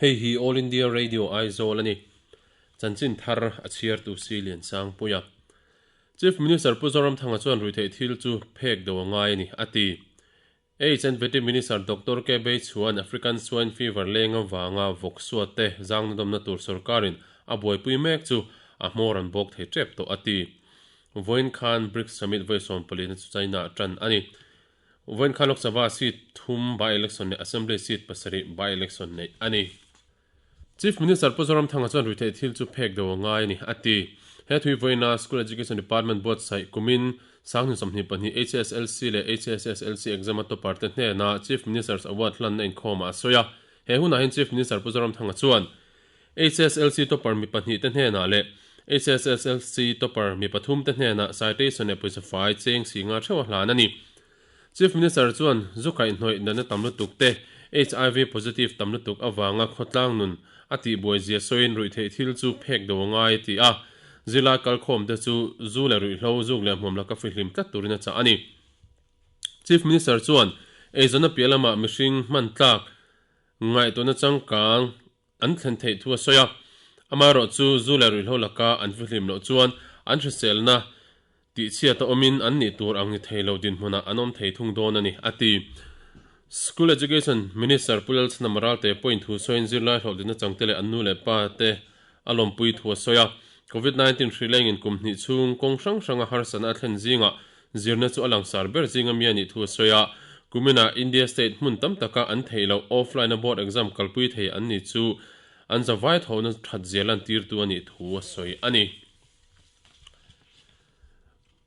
Hei hi All India Radio Aizawl a ni. Chanchin thar a chhiartu si Liansangpuia. Chief Minister Pu Zoramthanga chuan ruihtheih thil chu phek do a ngai a ni, a ti. HNVT Minister Doctor K Bei chuan African Swine Fever leng avanga vawk suat te zangnadawmna tur sorkarin a buaipui mek chu a hmawr an bawk thei tep tawh a ti. Vawiin khan BRICS Summit vawi sawmpalina chu China ah tan a ni. Vawiin khan Lok Sabha seat thum by-election leh Assembly seat pasarih by-election neih a ni. Chief Minister Pu Zoramthanga chuan ruihtheih thil chu phek deuh a ngai a ni, a ti. He thui vawiina School Education Department buatsaih kumin Sanghni 22 HSLC leh HSSLC exam a topper te hnena Chief Minister's Award hlanna inkhawmah a sawi a. He hunah hian Chief Minister Pu Zoramthanga chuan HSLC topper mi pahnih te hnenah leh HSSLC topper mi pathum te hnenah citation leh pawisa fai cheng si nga theuh a hlan a ni. Chief Minister chuan zu kaihhnawih natna tam lutuk te, HIV positive tam lutuk avanga khawtlang nun a tihbuai zia sawiin ruihtheih thil chu phek do a ngai a ti a, zirlai kalkhawm te chu zu leh ruihhlo zuk leh hmuam laka fihlim tlat turin a chah a ni. Chief Minister chuan eizawnna piah lamah mihring hman tlak ngaihtuahna changkang an thlen theih thu a sawi a, amaherawh chu zu leh ruihhlo laka an fihlim loh chuan an hriselna tihchhiat a awmin an nih tur ang ni thei lo dinhmunah an awm thei thung dawn a ni, a ti. School Education Minister Pu Lalchhana Maralte pawhin thu sawiin zirlai hlawhtlinna changte leh an nu leh pa te a lawmpui thu a sawi a. Covid 19 hri lengin kum hnih chhung kawng hrang hranga harsatna a thlen zingah zirna chu a langsar ber zinga mi a nih thu a sawi a. Kuminah India state hmun tam taka an theih loh offline a board exam kalpui thei an ni chu an zavai thona that zia lantirtu a nih thu a sawi a ni.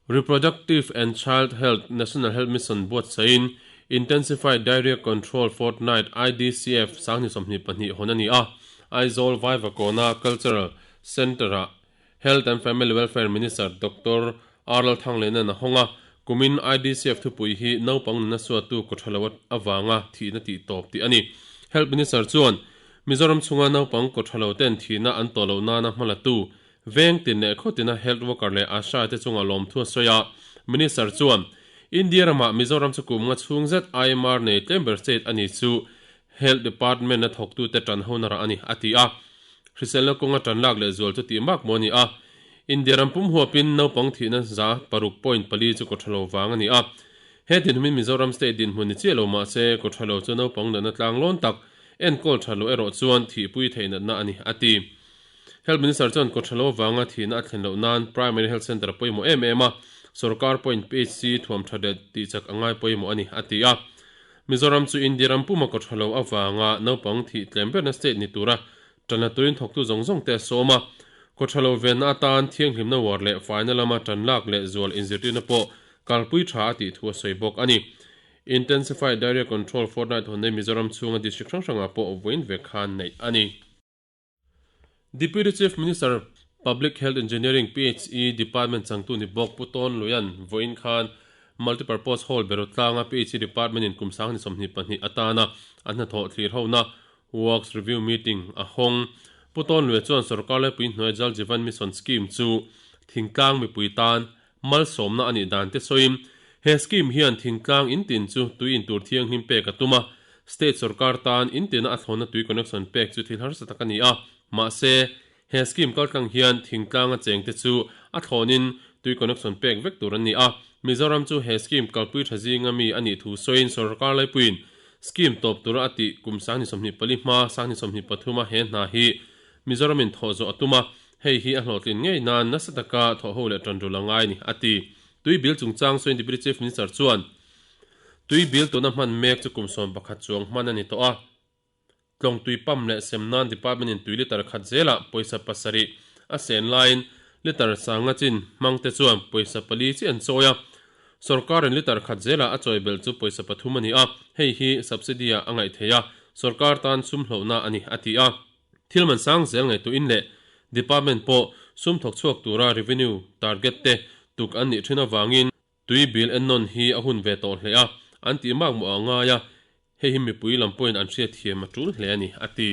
Reproductive and Child Health National Health Mission buatsaihin Intensified Diarrhea Control Fortnight, IDCF, 2022 hawn a ni a, Aizawl Vaivakawna Cultural Centre-ah Health and Family Welfare Minister Doctor R Lalthanglehna'n a hawng a, kumin IDCF thupui hi naupang nuna suatu kawthalo avanga thihna tih tawp tih a ni. Health Minister chuan Mizoram chhunga naupang kawthalo ten thihna an tawh loh nana hmalatu Veng tin leh khaw tina health worker leh ASHA te chunga lawmthu a sawi a, Minister chuan, India ramah Mizoram chu kum nga chhung zet IMR nei tlem ber state a ni chu Health Department a thawktute tan hona rah a ni, a ti a. Hriselna kawnga tan lak leh zual chu tih mak maw a ni a. India ram pum huapin naupang thihna 6.4 chu kawthalo vang a ni a. He dinhmun Mizoram state dinhmun ni chiah lo mah se kawthalo chu naupang natna tlang lawn tak enkawl that loh erawh chuan thihpui theih natna a ni, a ti. Health Minister chuan kawthalo vanga thihna a thlen loh nan Primary Health Centre a pawimawh em em a, sorkar pawhin PHC thuam tha leh tihchak a ngai pawimawh a ni, a ti a. Mizoram chu India ram puma kawthalo avanga naupang thih tlem berna state ni tura tanna turin thawktu zawng zawng te a sawm a. Kawthalo venna atan thianghlimna uar leh faina lama tan lak leh zual inzirtirna pawh kalpui tha a tih thu a sawi bawk a ni. Intensified Diarrhea Control Fortnight hawn nei Mizoram chhunga district hrang hrangah pawh vawiin vek khan neih a ni. Deputy Chief Minister, Public Health Engineering, PHE, Department changtu ni bawk Pu Tawn Luian vawiin khan Multipurpose Hall Berawtlanga PHE Department in kum 2022 atana an hnathawh thlir hona Works Review Meeting a hawng. Pu Tawn Luia chuan sorkar laipui hnuai Jal Jeevan Mission Scheme chu thingtlang mipui tan malsawmna a nih dan te sawiin, he scheme hian thingtlang in tin chu tui in tur thianghlim pek a tum a, state sorkar tan in tina a thlawna tui connection pek chu thil harsa tak a ni a, mahse, he scheme kaltlang hian thingtlanga chengte chu a thlawnin tui connection pek vek tur an ni a, Mizoram chu he scheme kalpui tha zinga mi a nih thu sawiin sorkar laipuiin scheme tawp tura a tih kum 2024 hma 2023 a he hna hi Mizoramin thawh zawh a tum a, hei hi a hlawhtlin ngei nan nasa taka thawh ho leh tanrul a ngai a ni, a ti. Tui bil chungchang sawiin Deputy Chief Minister chuan, Tui bil tuna hman mek chu kum 11 chuang hman a ni tawh a, tlawng tui pump leh sem nan department in tui litre khat zelah pawisa pasarih a sen laiin litre sanga chin hmang te chuan pawisa pali chi an chawi a, sorkarin litre khat zelah a chawi belh chu pawisa pathum a ni a, hei hi subsidy ah a ngaih theih a, sorkar tan sum hlauhna a ni, a ti a. Thil man sang zel ngaihtuah in leh Department pawh sum thawk chhuak tura revenue target te tuk an nih thin avangin tui bil ennawn hi a hun ve tawh hle a, an tih mak mawh a ngai a, hei hi mipui lam pawhin an hriatthiam a tul hle a ni, a ti.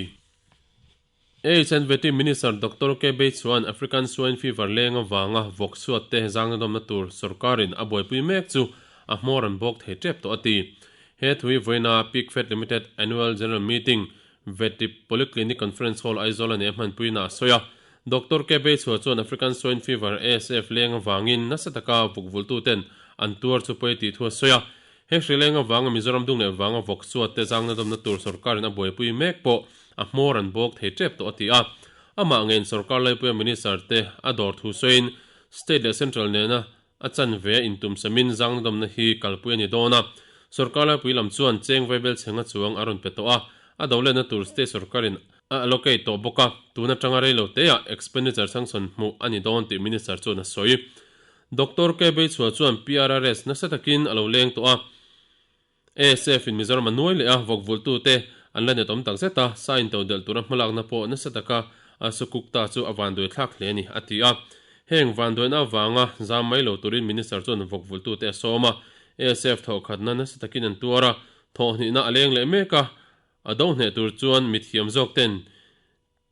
HNVT Minister Doctor K Bei chuan African Swine Fever leng avanga vawk chhuat te zangnadawmna tur sorkarin a buaipui mek chu a hmawr an bawk thei tep tawh a ti. He thu hi vawiina Pigfed Limited Annual General Meeting. Vetip Polyclinic Conference Hall Aizawl a nei a hmanpuina a sawi a. Doctor K Beichhua chuan African Swine Fever, ASF, leng avangin nasa taka vukvultuten an tuar chu pawi tih thu a sawi a. He hri leng avanga Mizoram dung leh vanga vawk chuat te zangna dawmna tur sorkarin a buaipui mek pawh a hmawr an bawk thei tep tawh a ti a. Amah ngeiin sorkar laipuia minister te a dawr thu sawiin state leh central nena a chanve a intumsamin zangna dawmna hi kalpui a ni dawn a. Sorkar laipui lam chuan cheng vaibel chhenga chuang a rawn pe tawh a, a doletna tur state sorkarin a allocate tawh bawk a, tun atanga reilo teah expenditure sanction hmuh a ni dawn tih minister chuan a sawi. Doctor K Beichhua chuan PRRS nasa takin a lo leng tawh a, ASF in Mizoram a nuai leh a, vawk vulhtute an la net awm tak zet a, sa into delh tura hmalakna pawh nasa taka a sukuk ta chu a vanduai thlak hle a ni, a ti a. Heng vanduaina avanga zam mai lo turin Minister chuan vawk vulhtute a sawm a, ASF thawhkhatna nasa takin an tuar a, thawhhnihna a leng leh mek a, a do hneh tur chuan mithiam zawk ten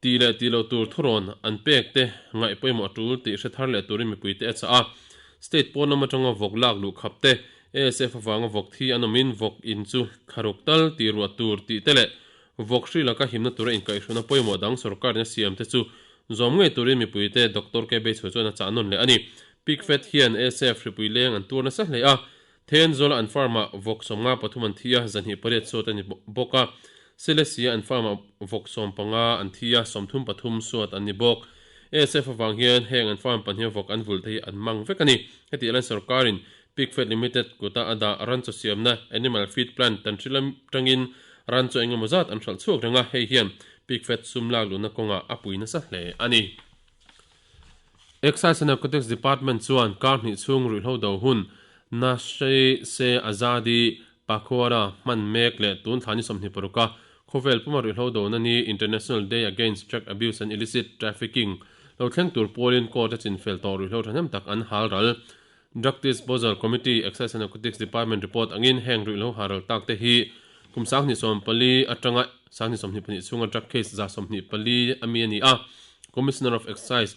Tih leh tih loh tur thurawn an pek te ngaih pawimawh a tul tih hre thar leh turin mipuite a chah a. State pawn lam atanga vawk lak luh khap te, ASF avanga vawk thi an awmin vawk in chu thlaruk tal tih ruah tur tih te leh vawk hri laka himna tura inkaihhruna pawimawh dang sorkarin a siam te chu zawm ngei turin mipuite Doctor K Beichhua chuan a chah nawn leh a ni. Pigfed hian ASF hripui leng an tuar nasa hle a, Thenzawl an farm ah vawk 53 an thi a, 28 suat a ni bawk a. Silesia an farm ah vawk 15 an thi a, 33 suat an ni bawk. ASF avang hian heng an farm pahniha vawk an vulh te hi an mang vek a ni. Hetiang hian sorkarin Pig Fed Limited kuta a dah ran chaw siamna Animal Feed Plant tan hri lam tangin ran chaw engemaw zat an hralh chhuak reng a, hei hian Pig Fed sum lak luhna kawngah a pui nasa hle a ni. Excise and Narcotics Department chuan kar hnih chhung ruihhlo do hun Nashe Se Azadi Pakhwara hman mek leh tun thla ni 26 a khawvel puma ruihhlo dona ni International Day Against Drug Abuse and Illicit Trafficking lo thleng tur pawlin court a chinfel tawh ruihhlo thahnem tak an hal ral. Drug Disposal Committee, Excise and Narcotics Department report angin heng ruihhlo hal ral tak te hi kum 2014 atanga 2022 chhunga drug case 124 ami a ni a. Commissioner of Excise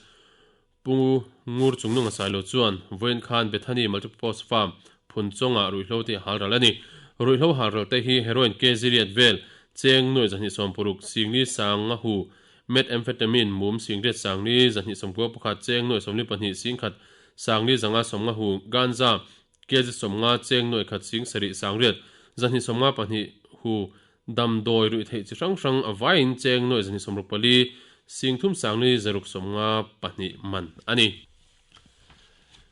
Pu Ngur Chungnunga Sailo chuan vawiin khan Bethany Multipurpose Farm phun chawngah ruihhlo te a hal ral a ni. Ruihhlo hal ral te hi heroin kg riat vel, cheng nuai 260, singli sanga hu, methamphetamine mum singriat sangli 291, cheng nuai 42 singkhat sangli zanga sawmnga hu, ganja kg 50 cheng nuai khat sing sarih sangriat 252 hu, Damdawi ruih theih chi hrang hrang a vaiin cheng nuai 264, sing thum sangli 652 man a ni.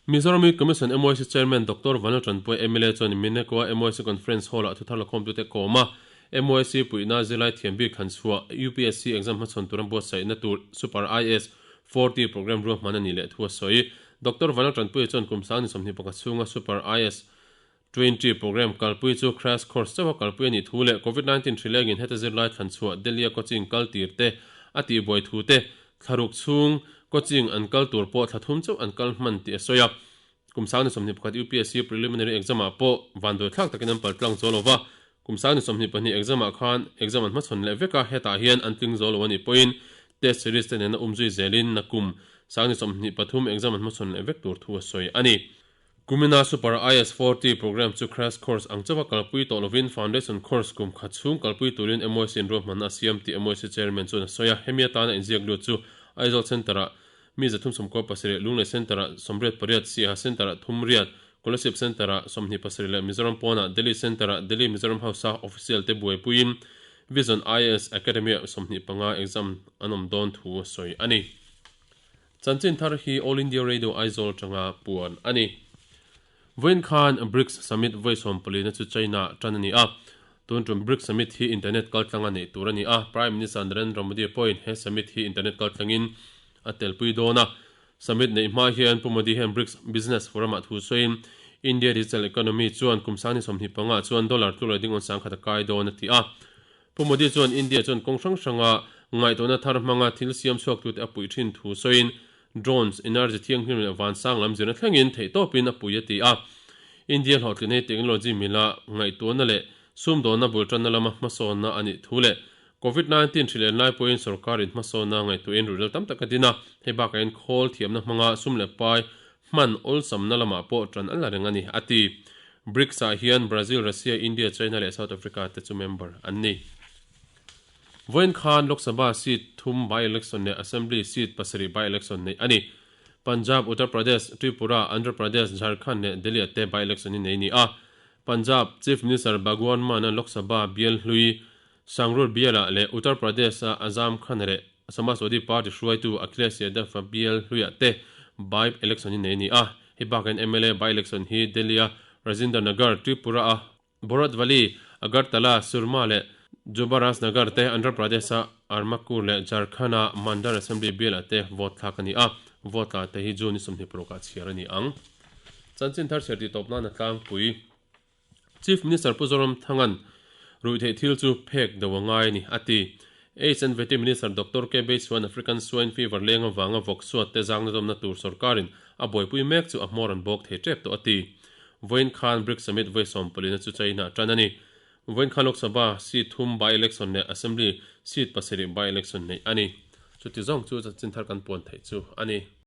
Mizoram Youth Commission MYC Chairman Doctor Vanlal Tanpuia mla chuan Minnekoa MYC Conference Hall-ah thuthar lakhawmtute kawm a, MYC puihna zirlai thiam bik thlan chhuah UPSC exam hmachhawn tura buatsaihna tur Super IAS 40 program ruahman a nih leh thu a sawi. Doctor Vanlal Tanpuia chuan kum 2021 chhunga Super IAS 20 program kalpui chu crash course chauha kalpui a nih thu leh Covid 19 hri lengin heta zirlai thlan chhuah Delhi-a coaching kal tir te a tihbuai thu te, thlaruk chhung coaching an kal tur pawh thla thum chauh an kal hman tih a sawi a. Kum 2021 UPSC preliminary exam ah pawh vanduai thlak takin an pal tlang zo lo va, kum 2022 exam ah khan exam an hmachhawn leh vek a, hetah hian an tling zo lo a nih pawhin test series te nena umzui zelin nakum 2023 exam an hmachhawn leh vek tur thu a sawi a ni. Kumina Super IS 40 program chu crash course ang chauha kalpui tawh lovin foundation course kum khat chhung kalpui turin MYC in ruahmanna a siam tih MYC chairman chuan a sawi a. Hemi atana inziak lut chu Aizawl Centre-ah mi 317, Lunglei Centre-ah 88, Siaha Centre-ah 38, Kolasib Centre-ah 27 leh Mizoram pawnah Delhi Centre-ah Delhi Mizoram House-a official te buaipuiin Vision IAS Academy-ah 25 exam an awm dawn thu a sawi a ni. Chanchin thar hi All India Radio Aizawl atanga puan a ni. Vawiin khan BRICS Summit vawi sawmpalina chu China tan a ni a. Tun tum BRICS Summit hi internet kaltlanga neih tur a ni a. Prime Minister Narendra Modi pawhin he summit hi internet kaltlangin a telpui dawn a. Summit neih hma hian Pu Modi hian BRICS Business Forum-ah thu sawiin India Digital Economy chuan kum 2025 ah chuan dollar tluk leh dingawn sangkhat a kai dawn a ti a. Pu Modi chuan India chuan kawng hrang hranga ngaihtuahna thar hmanga thil siam chhuaktute a puih thin thu sawiin drones, energy thianghlim leh vansang lam zirna thlengin theihtawpin a pui a ti a. India hlawhtlinna hi technology mila ngaihtuahna leh sumdawnna bul tanna lama hmasawnna a nih thu leh Covid 19 hri len lai pawhin sorkarin hmasawnna ngaihtuahin ruihhlo tam tak a din a, hei bakah hian khawl thiamna hmanga sum leh pai hman awlsamna lamah pawh tan a la reng a ni, a ti. BRICS-ah hian Brazil, Russia, India, China leh South Africa te chu member an ni. Vawiin khan Lok Sabha seat thum by-election leh Assembly seat pasarih by-election neih a ni. Punjab, Uttar Pradesh, Tripura, Andhra Pradesh, Jharkhand leh Delhi-ah te by-election hi nei a ni a. Punjab Chief Minister Bhagwan Mann-a Lok Sabha bial hlui Sangrur bialah leh Uttar Pradesh-a Azam Khan leh Samajwadi Party hruaitu Akhilesh Yadav-a bial hluiah te by-election hi nei a ni a. Hei bakah hian mla by-election hi Delhi-a Rajinder Nagar, Tripura-a Boradvali, Agartala, Surma leh Jubarajnagar te Andhra Pradesh-a Armakur leh Jharkhand-a Mandar Assembly bialah te vote thlak a ni a, vote tla te hi June ni 26 ah chhiar a ni ang. Chanchin thar chhiar tih tawp nan a tlangpui. Chief Minister Pu Zoramthanga'n ruihtheih thil chu phek deuh a ngai a ni, a ti. Aids and Vety Minister Doctor K Beichuan African Swine Fever leng avanga vawk suat te zangna dawmna tur sorkarin a buaipui mek chu a hmawr an bawk thei tep tawh a ti. Vawiin khan BRICS Summit vawi sawmpalina chu China a tan a ni. Vawiin khan Lok Sabha seat thum by-election leh Assembly seat pasarih by-election neih a ni. Chuti zawng chu chanchin thar kan puan theih chu a ni.